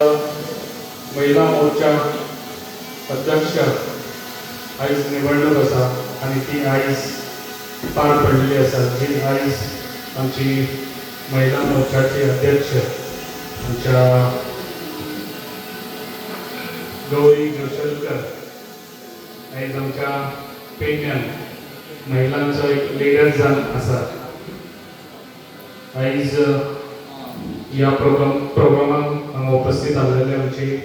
महिला मोर्चा अध्यक्ष आयज निवडणूक आसा आनी ती आयज पार पडलेली आसा, जी आयज आमची महिला मोर्चाची अध्यक्ष आमच्या गौरी जोशलकर आयज आमच्या पेडण्यान महिलांचो एक लिडर जावन आसा. आयज ह्या प्रोग्रामाक हांगा उपस्थित आसलेले आमची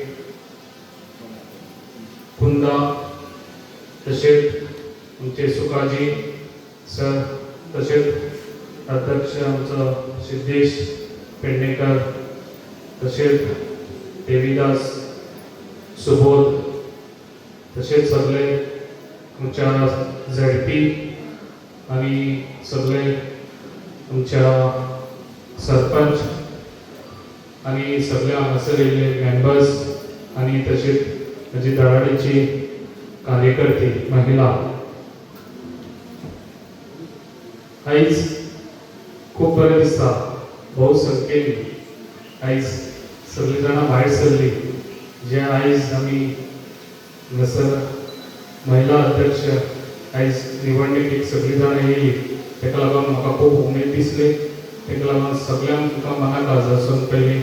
कुंदा, तशेंच आमचे सुखाजी सर, तशेंच अध्यक्ष आमचो सिद्धेश पेडणेकर, तशेंच देवीदास, सुबोध, तशेंच सगळे आमच्या झेडपी आनी सगळे आमच्या सरपंच आनी सगळे हांगासर येयल्ले मेंबर्स आनी तशेंच म्हजी धडाडीची कार्यकर्ती महिला. आयज खूब बरें दिसता, भोव संख्येन आयज सगळीं जाणां भायर सरली, जे आयज आमी हांगासर महिला अध्यक्ष आयज निवडणुकेक सगळीं जाणां येयली. ताका लागून म्हाका खूब उमेद दिसली. ताका लागून सगळ्यांक तुमकां मना काळजासून पयलीं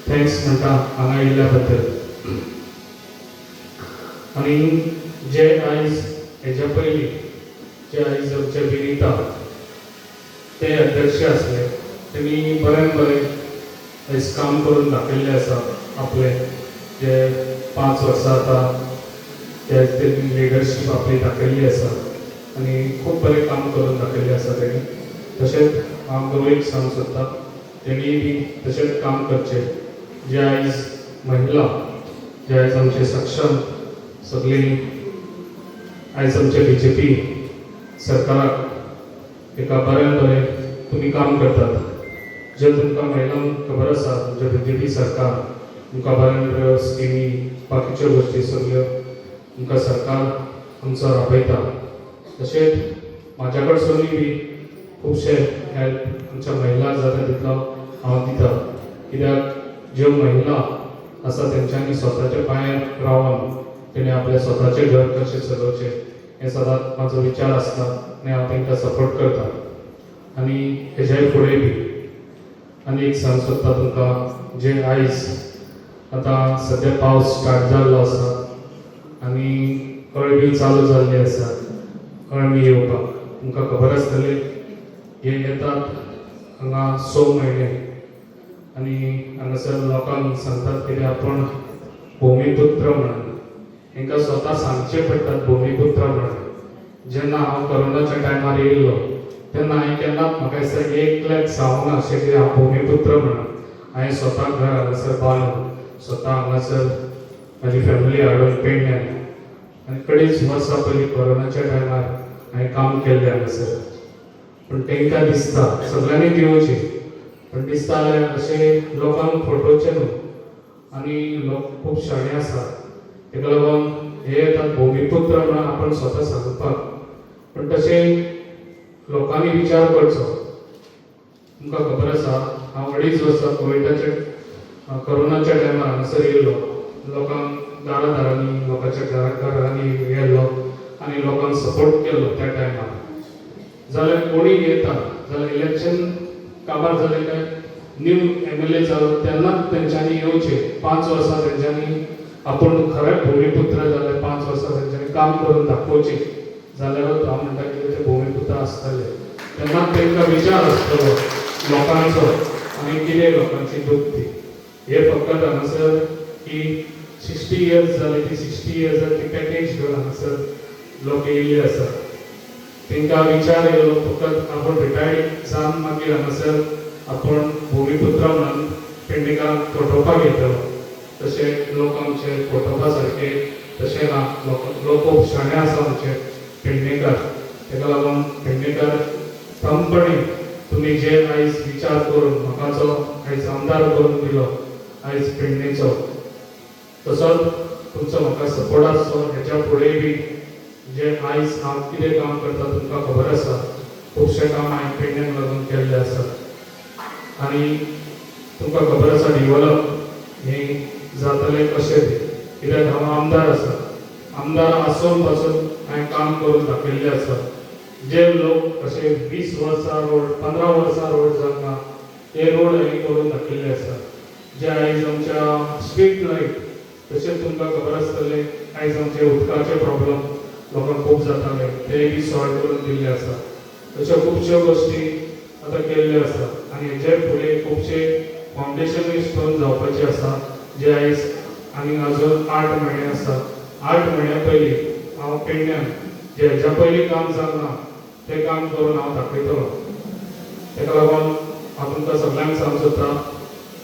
thanks म्हणटा हांगा येयल्ल्या बद्दल. आनी जे आयज हेज्या पयलीं जे आयज आमचे विनिता ते अध्यक्ष आसले, तेणी बऱ्यान बरें आयज काम करून दाखयल्लें आसा. आपलें जे 5 वर्सां आतां ते तेणी लिडरशीप आपली दाखयल्ली आसा आनी खूब बरें काम करून दाखयल्लें आसा तेणी. तशेंच हांव गौरीक सांगूंक सोदता, तेणीय बी तशेंच काम करचें. जे आयज महिला, जे आयज आमचे सक्षम सगळीं आयज आमचे बीजेपी सरकाराक एका बऱ्यान बरें तुमी काम करतात. जे तुमकां महिलांक खबर आसा, तुमचे बीजेपी सरकार तुमकां बऱ्यान बऱ्यो स्किमी, बाकीच्यो गोश्टी सगळ्यो तुमकां सरकार आमचो राबयता. तशेंच म्हाज्या कडसुनूय बी खुबशे हेल्प आमच्या महिला जाता तितलो हांव दिता, कित्याक ज्यो महिला आसा तेंच्यांनी स्वताच्या पांयार रावन तेणी आपल्या स्वताचें घर कशें चलोवचें हें सदांच म्हाजो विचार आसता आनी हांव तांकां सपोर्ट करता आनी हेज्याय फुडें बी. आनी एक सांग सोदता तुमकां, जे आयज आतां सद्या पावस स्टार्ट जाल्लो आसा आनी अळमी चालू जाल्ली आसा. अळमी येवपाक तुमकां खबर आसतलें, हे येतात हांगा 6 म्हयने आनी हांगासर लोकांक सांगतात कितें, आपूण भुमीपुत्र म्हणून. हांकां स्वता सांगचें पडटात भुमीपुत्र म्हणून. जेन्ना हांव कोरोनाच्या टायमार येयल्लो तेन्ना हांवें केन्नाच, म्हाका दिसता, एकल्याक सांगूना अशें की हांव भुमीपुत्र म्हणून. हांवें स्वता घर हांगासर बांदून स्वता हांगासर म्हाजी फॅमिली हाडून पेडण्यान आनी 2.5 वर्सां पयलीं कोरोनाच्या टायमार हांवें काम केल्लें हांगासर. पूण तांकां दिसता सगळ्यांनी दिवचें, पण दिसता जाल्यार अशें लोकांक फटोवचें न्हू आनी लोक खूब शाणे आसा. ताका लागून हे येतात भुमीपुत्र म्हणून आपण स्वता सांगपाक, पण तशें लोकांनी विचार करचो. तुमकां खबर आसा, हांव 2.5 वर्सां कोविडाच्या, कोरोनाच्या टायमार हांगासर येयल्लो, लोकांक दारा दारांनी, लोकांच्या घरा घरांनी गेल्लो आनी लोकांक सपोर्ट केल्लो त्या टायमार. जाल्यार कोणी येता जाल्यार इलेक्शन काबार जालें काय न्यू एमएलए जालो तेन्नाच तेंच्यांनी येवचें. 5 वर्सां तेंच्यांनी आपूण खरें भुमीपुत्र जाल्यार 5 वर्सां तेंच्यांनी काम करून दाखोवचें, जाल्यारूच हांव म्हणटा की ते भुमीपुत्र आसतले. तेन्नाच तांकां विचार आसतलो लोकांचो आनी कितें लोकांची दुखती. हे फकत हांगासर की 60 इयर्स जाले, ती 60 इयर्साची पॅकेज घेवन हांगासर लोक येयल्ले आसा. तांकां विचार येयलो फकत आपूण रिटायर्ड जावन मागीर हांगासर आपूण भुमीपुत्र म्हणून पेडणेकारांक फटोवपाक येतलो. तशें लोक आमचे फटोवपा सारके तशें ना. लोक लोक खूब शाणे आसा आमचे पेडणेकार. ताका लागून पेडणेकार ठामपणी तुमी जे आयज विचार करून म्हाका जो आयज आमदार करून दिलो आयज पेडणेचो, तसोच तुमचो म्हाका सपोर्ट आसचो हेच्या फुडें बी. जे आयज हांव कितें काम करता तुमकां खबर आसा, खुबशें काम हांवें पेडण्याक लागून केल्लें आसा आनी तुमकां खबर आसा, डिवलप हे जातलें कशें तें. कित्याक हांव आमदार आसा, आमदार आसून पासून हांवें काम करून दाखयल्लें आसा. जे लोक अशे 20 वर्सां रोड, 15 वर्सां रोड जावंक ना, ते रोड हांवें करून दाखयल्ले आसा. जे आयज आमच्या स्ट्रीट लायट, तशेंच तुमकां खबर आसतलें आयज आमचे उदकाचे प्रॉब्लम लोकांक खूब जाताले, ते बी सॉल्व करून दिल्ले आसा. अश्यो खुबश्यो गोश्टी आतां केल्ल्यो आसा आनी हेजे फुडें खुबशे फावंडेशनूय स्टोन जावपाचे आसा, जे आयज आनी अजून 8 म्हयने आसा. 8 म्हयन्या पयलीं हांव पेडण्यान जे हेज्या पयलीं काम जावंक ना तें काम करून हांव दाखयतलो. ताका लागून हांव तुमकां सगल्यांक सांगूंक सोदता,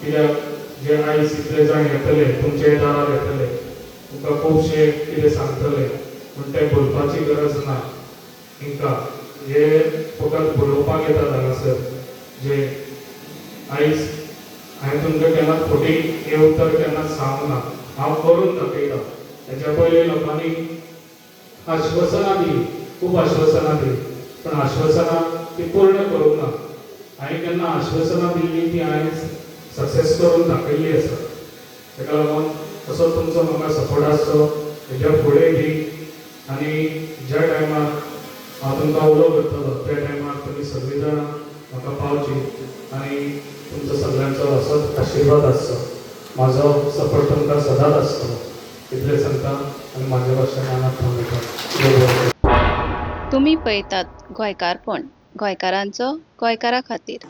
कित्याक जे आयज इतले जाण येतले तुमचे दारार येतले, तुमकां खुबशे कितें सांगतले, पूण तें बोलपाची गरज ना. हिंकां हे फकत उलोवपाक येतात हांगासर. जे आयज हांवें तुमकां केन्नाच फटी हें उतर केन्नाच सांगूंक ना, हांव करून दाखयतां. हेच्या पयलीं लोकांनी आश्वासनां दिली, खूब आश्वासनां दिली, पूण आश्वासनां ती पूर्ण करूंक ना. हांवें केन्ना आश्वासनां दिल्ली ती हांवें सक्सेस करून दाखयल्ली आसा. ताका लागून असो तुमचो म्हाका सपोर्ट आसचो हेज्या फुडें बी, आनी ज्या टायमार हांव तुमकां उलो करतलो त्या टायमार तुमी सगळीं जाणां म्हाका पावची आनी तुमचो सगळ्यांचो असोच आशिर्वाद आसचो. म्हाजो सपोर्ट तुमकां सदांच आसतलो इतलें सांगता आनी म्हाजें भाशण हांगाच थांबयता. देव बरें करूं. तुमी पळयतात गोंयकारपण, गोंयकारांचो गोंयकारा खातीर.